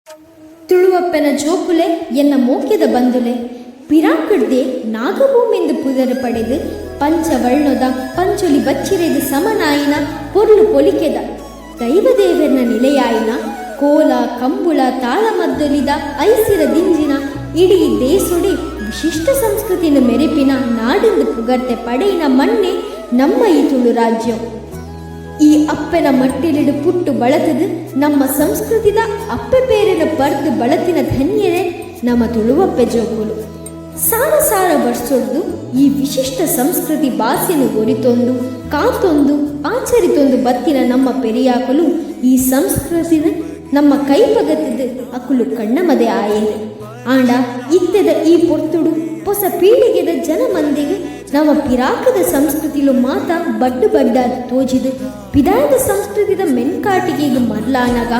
ತುಳುವಪ್ಪೆನ ಜೋಕುಲೆ ಎನ್ನ ಮೋಕೆದ ಬಂಧುಲೆ ಪಿರಾಕ್ಡ್ದೆ ನಾಗಭೂಮಿಂದ್ ಪುದರ್ ಪಡೆದ್ ಪಂಚ ವರ್ಣೊದ ಪಂಚೊಲಿ ಬಚ್ಚಿರೆಗ್ ಸಮನಾಯಿನ ಪೊರ್ಲು ಪೊಲಿಕೆದ ದೈವದೇವೆರ್ನ ನಿಲೆಯಾಯಿನ ಕೋಲ ಕಂಬುಳ ತಾಳಮದ್ದೊಲಿದ ಐಸಿರ ದಿಂಜಿನ ಇಡೀ ದೇಸೊಡೆ ವಿಶಿಷ್ಟ ಸಂಸ್ಕೃತಿನ್ ಮೆರೆಪಿನ ನಾಡುಂದು ಪುಗರ್ತೆ ಪಡೆಯಿನ ಮಣ್ಣೆ ನಮ್ಮ ಈ ತುಳು ರಾಜ್ಯೊ. ಈ ಅಪ್ಪೆನ ಮಟ್ಟಿಲಿಡ್ ಪುಟ್ಟು ಬಳತುದು ನಮ್ಮ ಸಂಸ್ಕೃತಿದ ಅಪ್ಪೆ ಪೇರೆನ ಪರ್ದ್ ಬಳತಿನ ಧನ್ಯೆರೆ ನಮ ತುಳುವಪ್ಪೆ ಜೋಕುಲು. ಸಾರ ಸಾರ ವರ್ಸೊಡ್ದು ಈ ವಿಶಿಷ್ಟ ಸಂಸ್ಕೃತಿ ಬಾಸೆನ್ ಒರಿತೊಂದು, ಕಾತೊಂದು, ಆಚರಿತೊಂದು ಬತ್ತಿನ ನಮ್ಮ ಪೆರಿಯಾಕುಲು ಈ ಸಂಸ್ಕೃತಿನ್ ನಮ್ಮ ಕೈಪಗತ್ದ್ ಅಕುಲು ಕಣ್ಣಮದೆ ಆಯೆರ್. ಆಂಡ ಇತ್ತೆದ ಈ ಪೊರ್ತುಡು ಪೊಸ ಪೀಳಿಗೆದ ಜನಮಂದೆಗ್ ನಮ ಪಿರಾಕದ ಸಂಸ್ಕೃತಿಲು ಮಾತ ಬಡ್ಡ್ ಬಡ್ಡಾದ್ ತೋಜಿದ್ ಪಿದಾಯ್ದ ಸಂಸ್ಕೃತಿದ ಮೆನ್ಕಾಟಿಗೆಗ್ ಮರ್ಲಾನಗ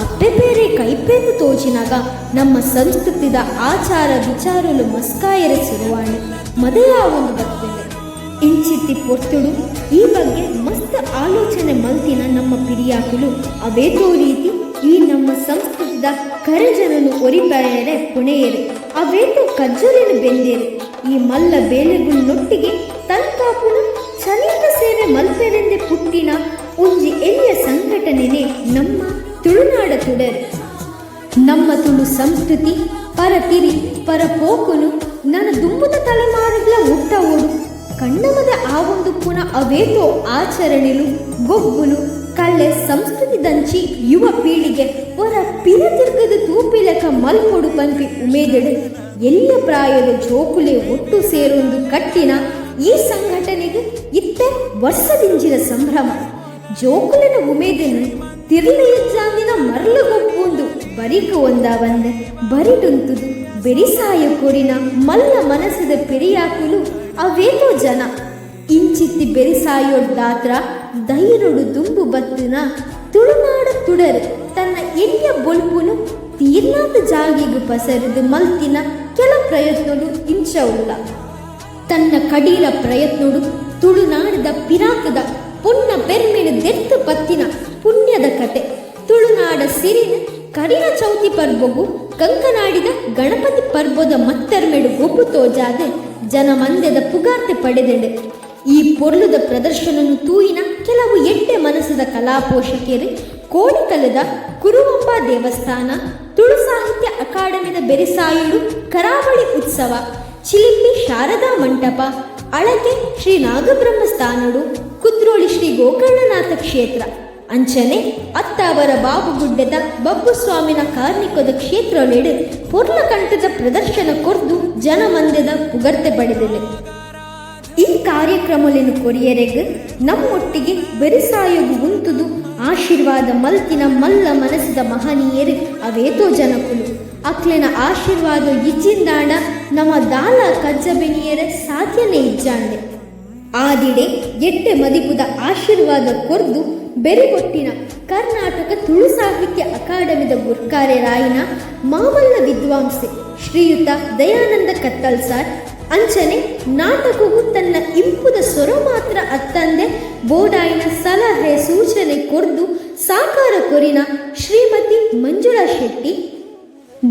ಅಪ್ಪೆ ಪೇರೆ ಕೈಪೆಂದ್ ತೋಜಿನಗ ನಮ್ಮ ಸಂಸ್ಕೃತಿದ ಆಚಾರ ವಿಚಾರೊಲು ಮಸ್ಕಾಯೆರೆ ಸುರುವಾಂಡ್ ಮದೆಯಾವೊಂದು ಬತ್ತ್ಂಡ್. ಇಂಚಿತ್ತಿ ಪೊರ್ತುಡು ಈ ಬಗ್ಗೆ ಮಸ್ತ್ ಆಲೋಚನೆ ಮಲ್ತಿನ ನಮ್ಮ ಪಿರಿಯಾಕುಲು ಅವೇತೋ ರೀತಿ ಈ ನಮ್ಮ ಸಂಸ್ಕೃತಿದ ಕರೆಜನೊನು ಒರಿಪಾಯೆರೆ ಪುಣೆಯೆರ್. ಅವೇತೋ ಕಜ್ಜೊಲೆನ್ ಬೆಂದೆರ್. ಈ ಮಲ್ಲ ಬೇಲೆಗುಲ್ನೊಟ್ಟಿಗೆ ತನ್ಕಾಪುನ ಚನಿತ ಸೇವೆ ಮಲ್ಪೆರೆಂದೆ ಪುಟ್ಟಿನ ಒಂಜಿ ಎಲ್ಯ ಸಂಘಟನೆನೇ ನಮ್ಮ ತುಳುನಾಡ ತುಡರ್. ನಮ್ಮ ತುಳು ಸಂಸ್ಕೃತಿ ಪರ ತಿರಿ ಪರ ಪೋಕುನು ನನ ದುಂಬುದ ತಲೆಮಾರುಗ್ಲ ಮುಟ್ಟವೊಡು ಕಣ್ಣಮದ ಆವೊಂದುಪ್ಪುನ ಅವೇತೋ ಆಚರಣೆಲು ಗೊಬ್ಬುಲು ಕಲೆ ಸಂಸ್ಕೃತಿದಂಚಿ ಯುವ ಪೀಳಿಗೆ ಒರ ಪಿರ ತಿರ್ಗದ್ ತೂಪಿಲೆಕ ಮಲ್ಪೊಡು ಪನ್ಪಿ ಉಮೇದ್ಡ್ ಎಲ್ಯ ಪ್ರಾಯದ ಜೋಕುಲೆ ಒಟ್ಟು ಸೇರೊಂದು ಕಟ್ಟಿನ ಈ ಸಂಘಟನೆಗ್ ಇತ್ತೆ ವರ್ಸದಿಂಜಿನ ಸಂಭ್ರಮ. ಜೋಕುಲೆನ ಉಮೇದ್ನ್ ತಿರ್ಲ್ ಇಜ್ಜಾಂದಿನ ಮರ್ಲ್ ಗೊಬ್ಬುಂದು ಬರಿಕ್ ಒಂದಾವಂದೆ ಬರಿಟುಂತುದು ಬೆರಿಸಾಯ ಕೊರಿನ ಮಲ್ಲ ಮನಸ್ಸ್ದ ಪೆರಿಯಾಕುಲು ಅವೇತೋ ಜನ. ಇಂಚಿತ್ತಿ ಬೆರಿಸಾಯೊಡ್ದಾತ್ರ ಧೈರ್ಯೊಡು ದುಂಬು ಬತ್ತಿನ ತುಳುನಾಡ ತುಡರ್ ತನ್ನ ಎಲ್ಯ ಬೊಲ್ಪುನು ತೀರ್ನಾತ್ ಜಾಗೆಗ್ ಪಸರಿದ್ ಮಲ್ತಿನ ಕೆಲ ಪ್ರಯತ್ನೊಲು ಇಂಚ ಉಲ್ಲ. ತನ್ನ ಕಡೀರ ಪ್ರಯತ್ನೊಡು ತುಳುನಾಡ್ದ ಪಿರಾಕ್ದ ಪೊನ್ನ ಪೆರ್ಮೆನ್ ದೆರ್ತ್ ಪತ್ತಿನ ಪುಣ್ಯದ ಕತೆ ತುಳುನಾಡ ಸಿರಿನ್ ಕರಿನ ಚೌತಿ ಪರ್ಬೊಗು ಕಂಕನಾಡಿದ ಗಣಪತಿ ಪರ್ಬೊದ ಮತ್ತರ್ಮೆಡ್ ಗೊಬ್ಬು ತೋಜಾದ್ ಜನಮಂದೆದ ಪುಗಾರ್ತೆ ಪಡೆದ್ಂಡ್. ಈ ಪೊರ್ಲುದ ಪ್ರದರ್ಶನನ್ ತೂಯಿನ ಕೆಲವು ಎಡ್ಡೆ ಮನಸ್ಸುದ ಕಲಾಪೋಷಕೆರ್ ಕೋಡಿಕಲದ ಕುರುವಂಬ ದೇವಸ್ಥಾನ, ತುಳು ಸಾಹಿತ್ಯ ಅಕಾಡೆಮಿದ ಬೆರಿಸಾಯೊಡು ಕರಾವಳಿ ಉತ್ಸವ, ಚಿಲಿಂಬಿ ಶಾರದಾ ಮಂಟಪ, ಅಳಕೆ ಶ್ರೀ ನಾಗಬ್ರಹ್ಮ ಸ್ಥಾನೊಡು, ಕುದ್ರೋಳಿ ಶ್ರೀ ಗೋಕರ್ಣನಾಥ ಕ್ಷೇತ್ರ, ಅಂಚನೆ ಅತ್ತಾವರ ಬಾಬುಗುಡ್ಡೆದ ಬಬ್ಬುಸ್ವಾಮಿನ ಕಾರ್ನಿಕೊದ ಕ್ಷೇತ್ರೊಲೆಡ್ ಪೊರ್ಲಕಂಟದ ಪ್ರದರ್ಶನ ಕೊರ್ದು ಜನಮಂದೆದ ಪುಗರ್ತೆ ಪಡೆದೆರ್. ಈ ಕಾರ್ಯಕ್ರಮೊಲೆನ್ ಕೊರಿಯೆರೆಗ್ ನಮ್ಮೊಟ್ಟಿಗೆ ಬೆರಿಸಾಯೊಗು ಉಂತುದು ಆಶೀರ್ವಾದ ಮಲ್ತಿನ ಮಲ್ಲ ಮನಸ್ಸುದ ಮಹನೀಯೆರ್ ಅವೇತೋ ಜನಕುಲು. ಅಕ್ಲೆನ ಆಶೀರ್ವಾದ ಇಜ್ಜಿಂದಾಂಡ ನಮ ದಾಲ ಕಜ್ಜ ಬೆನಿಯೆರೆ ಸಾಧ್ಯನೇ ಇಜ್ಜಾಂಡ್. ಆದಿಡೆ ಎಡ್ಡೆ ಮದಿಪುದ ಆಶೀರ್ವಾದ ಕೊರ್ದು ಬೆರಿಬೊಟ್ಟಿನ ಕರ್ನಾಟಕ ತುಳು ಸಾಹಿತ್ಯ ಅಕಾಡೆಮಿದ ಗುರ್ಕಾರೆರಾಯಿನ ಮಾಮಲ್ಲ ವಿದ್ವಾಂಸೆ ಶ್ರೀಯುತ ದಯಾನಂದ ಕತ್ತಲ್ ಸಾರ್, ಅಂಚನೆ ನಾಟಕವು ತನ್ನ ಇಂಪುದ ಸೊರ ಮಾತ್ರ ಅತ್ತಂದೆ ಬೋಡಾಯಿನ ಸಲಹೆ ಸೂಚನೆ ಕೊರ್ದು ಸಾಕಾರ ಕೊರಿನ ಶ್ರೀಮತಿ ಮಂಜುಳಾ ಶೆಟ್ಟಿ,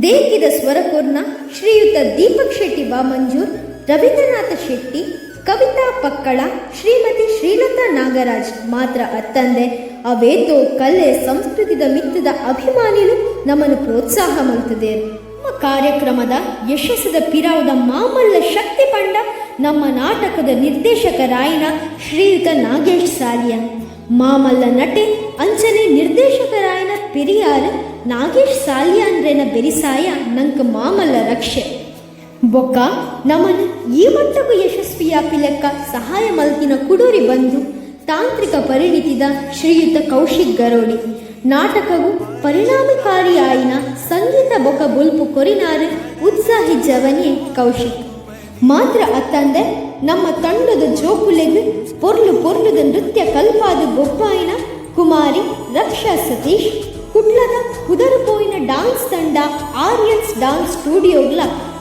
ದೇಕಿದ ಸ್ವರಕೊರ್ನ ಶ್ರೀಯುತ ದೀಪಕ್ ಶೆಟ್ಟಿ ಬಾಮಂಜೂರ್, ರವೀಂದ್ರನಾಥ ಶೆಟ್ಟಿ, ಕವಿತಾ ಪಕ್ಕಳ, ಶ್ರೀಮತಿ ಶ್ರೀಲತಾ ನಾಗರಾಜ್ ಮಾತ್ರ ಅತ್ತಂದೆ ಅವೇತೋ ಕಲೆ ಸಂಸ್ಕೃತಿದ ಮಿತ್ತದ ಅಭಿಮಾನಿಲು ನಮನ್ ಪ್ರೋತ್ಸಾಹ ಮಲ್ತುದೆರ್. ನಮ್ಮ ಕಾರ್ಯಕ್ರಮದ ಯಶಸ್ಸದ ಪಿರಾವುದ ಮಾಮಲ್ಲ ಶಕ್ತಿ ಪಂಡ ನಮ್ಮ ನಾಟಕದ ನಿರ್ದೇಶಕರಾಯಿನ ಶ್ರೀಯುತ ನಾಗೇಶ್ ಸಾಲಿಯನ್. ಮಾಮಲ್ಲ ನಟೆ ಅಂಚನೆ ನಿರ್ದೇಶಕರಾಯಿನ ಪೆರಿಯಾರ್ ನಾಗೇಶ್ ಸಾಲಿಯಾನ್ರೆನ ಬೆರಿಸಾಯ ನಂಕ್ ಮಾಮಲ್ಲ ರಕ್ಷೆ. ಬೊಕ್ಕ ನಮನ್ ಈ ಮಟ್ಟಕ್ಕೂ ಯಶಸ್ವಿಯಾಪಿಲೆಕ್ಕ ಸಹಾಯ ಮಲ್ತಿನ ಕುಡೂರಿ ಬಂಧು ತಾಂತ್ರಿಕ ಪರಿಣಿತಿದ ಶ್ರೀಯುತ ಕೌಶಿಕ್ ಗರೋಡಿ, ನಾಟಕವು ಪರಿಣಾಮಕಾರಿಯಾಯಿನ ಸಂಗೀತ ಬೊಕ ಬೊಲ್ಪು ಕೊರಿನಾರ್ ಉತ್ಸಾಹಿ ಜವನಿ ಕೌಶಿಕ್ ಮಾತ್ರ ಅತ್ತಂದೆ ನಮ್ಮ ತಂಡದ ಜೋಕುಲೆಗ್ ಪೊರ್ಲು ಪೊರ್ಲುದ ನೃತ್ಯ ಕಲ್ಪಾದ ಗೊಬ್ಬಾಯಿನ ಕುಮಾರಿ ರಕ್ಷಾ ಸತೀಶ್, ಕುಡ್ಲದ ಪುದರ್ ಪೋಯಿನ ಡಾನ್ಸ್ ತಂಡ ಆರ್ಯನ್ಸ್ ಡಾನ್ಸ್ ಸ್ಟುಡಿಯೋಗ್ಲ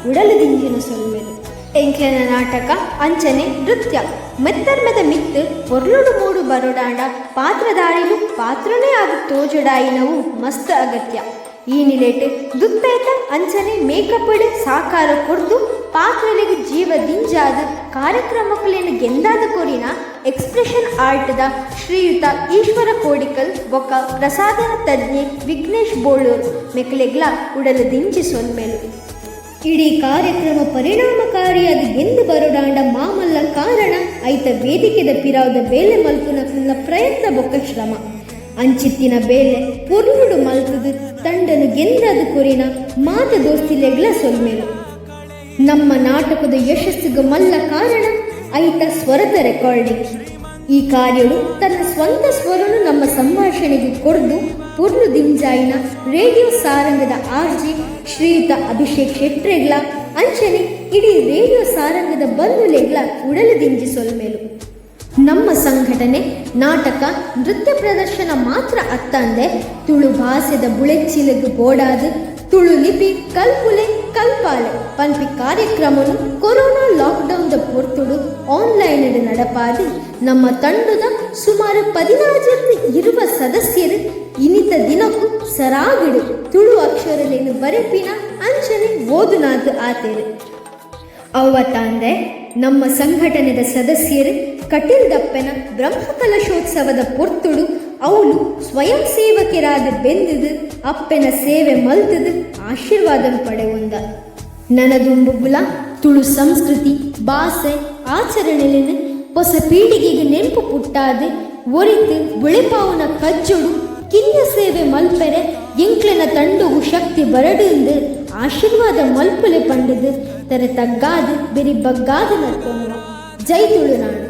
ಉಡಲದಿಂಜಿನ ಸೊಲ್ಮೆಲು. ಎಂಕ್ಲೆನ ನಾಟಕ ಅಂಚನೆ ನೃತ್ಯ ಮೆತ್ತರ್ಮೆದ ಮಿತ್ತ್ ಪೊರ್ಲುಡು ಮೂಡು ಬರೊಡಾಂಡ ಪಾತ್ರಧಾರಿಲು ಪಾತ್ರನೇ ಆದ್ ತೋಜೊಡಾಯಿನವು ಮಸ್ತ್ ಅಗತ್ಯ. ಈ ನಿಲೆಟ್ ದುತ್ತೈತ ಅಂಚನೆ ಮೇಕಪ್ ಸಾಕಾರ ಕೊರ್ದು ಪಾತ್ರಲೆಗ್ ಜೀವ ದಿಂಜಾದ್ ಕಾರ್ಯಕ್ರಮಕ್ಕುಲೆನ್ ಗೆಂದಾದ ಕೊರಿನ ಎಕ್ಸ್ಪ್ರೆಷನ್ ಆರ್ಟ್ದ ಶ್ರೀಯುತ ಈಶ್ವರ ಕೋಡಿಕಲ್ ಬೊಕ್ಕ ಪ್ರಸಾದನ ತಜ್ಞೆ ವಿಘ್ನೇಶ್ ಬೋಳೂರ್ ಮೆಕ್ಲೆಗ್ಲ ಉಡಲು ದಿಂಜಿ ಸೊಲ್ಮೆಲು. ಇಡೀ ಕಾರ್ಯಕ್ರಮ ಪರಿಣಾಮಕಾರಿಯಾದ ಗೆಂದು ಬರೋಡಾಂಡ ಮಾಮಲ್ಲ ಕಾರಣ ಐತ ವೇದಿಕೆದ ಪಿರಾವ್ದ ಬೇಲೆ ಮಲ್ಪುನ ಪ್ರಯತ್ನ ಬೊಕ್ಕ ಶ್ರಮ. ಅಂಚಿತ್ತಿನ ಬೇಲೆ ಪೊರ್ಲುಡು ಮಲ್ತದು ತಂಡನು ಗೆಂದಾದ ಕೊರಿನ ಮಾತ ದೋಸ್ತಿಲೆಗ್ಲ ಸೊಲ್ಮೆಲು. ನಮ್ಮ ನಾಟಕದ ಯಶಸ್ಸಿಗೆ ಮಲ್ಲ ಕಾರಣ ಐತ ಸ್ವರದ ರೆಕಾರ್ಡಿಂಗ್. ಈ ಕಾರ್ಯಡು ತನ್ನ ಸ್ವಂತ ಸ್ವರನು ನಮ್ಮ ಸಂಭಾಷಣೆಗೆ ಕೊರ್ದು ಪೊರ್ಲು ದಿಂಜಾಯಿನ ರೇಡಿಯೋ ಸಾರಂಗದ ಆರ್ಜಿ ಶ್ರೀಯುತ ಅಭಿಷೇಕ್ ಶೆಟ್ರೆಗ್ಲ ಅಂಚನೆ ಇಡೀ ರೇಡಿಯೋ ಸಾರಂಗದ ಬಂಧುಲೆಗ್ಲ ಉಡಲು ದಿಂಜಿ ಸೊಲ್ಮೆಲು. ನಮ್ಮ ಸಂಘಟನೆ ನಾಟಕ, ನೃತ್ಯ ಪ್ರದರ್ಶನ ಮಾತ್ರ ಅತ್ತಂದೆ ತುಳು ಭಾಷೆದ ಬುಳೆಚ್ಚಿಲಗ್ ಬೋಡಾದ್ ತುಳು ಲಿಪಿ ಕಲ್ಪುಲೆ ಕಲ್ಪಾಲೆ ಪನ್ಪಿ ಕಾರ್ಯಕ್ರಮನು corona lockdown the ಪೊರ್ತುಡು ಆನ್ಲೈನ್ ನಡಪಾದಿ ನಮ್ಮ ತಂಡದ ಸುಮಾರು 16ರ್ದ್ 20 ಸದಸ್ಯರು ಇನಿತ ದಿನಕ್ಕೂ ಸರಾಗಿಡು ತುಳು ಅಕ್ಷರಲೇನು ಬರೆಪಿನ ಅಂಚನೆ ಓದುನಾದ್ ಆತೇರು. ಅವ್ವತ್ತಾಂದೆ ನಮ್ಮ ಸಂಘಟನೆದ ಸದಸ್ಯರು ಕಟೀಲ್ ದಪ್ಪೆನ ಬ್ರಹ್ಮಕಲಶೋತ್ಸವದ ಪೊರ್ತುಡು ಅವಳು ಸ್ವಯಂ ಸೇವಕರಾದ ಬೆಂದದು ಅಪ್ಪೆನ ಸೇವೆ ಮಲ್ತದು ಆಶೀರ್ವಾದ ಪಡೆಯುವಂದ. ನನದುಂಬುಗುಲ ತುಳು ಸಂಸ್ಕೃತಿ, ಭಾಷೆ, ಆಚರಣೆಲೆನ್ ಹೊಸ ಪೀಳಿಗೆಗೆ ನೆಂಪು ಪುಟ್ಟಾದ್ ಒರಿತು ಬುಳೆಪಾವುನ ಕಜ್ಜೊಡು ಕಿನ್ಯ ಸೇವೆ ಮಲ್ಪೆರೆ ಎಂಕ್ಲೆನ ತಂಡೊಗು ಶಕ್ತಿ ಬರಡುಂದು ಆಶೀರ್ವಾದ ಮಲ್ಪುಲೆ ಪಂಡದು ತರೆ ತಗ್ಗಾದು ಬೆರಿ ಬಗ್ಗಾದು ನರ್ತೊನುವ. ಜೈ ತುಳುನಾಡು.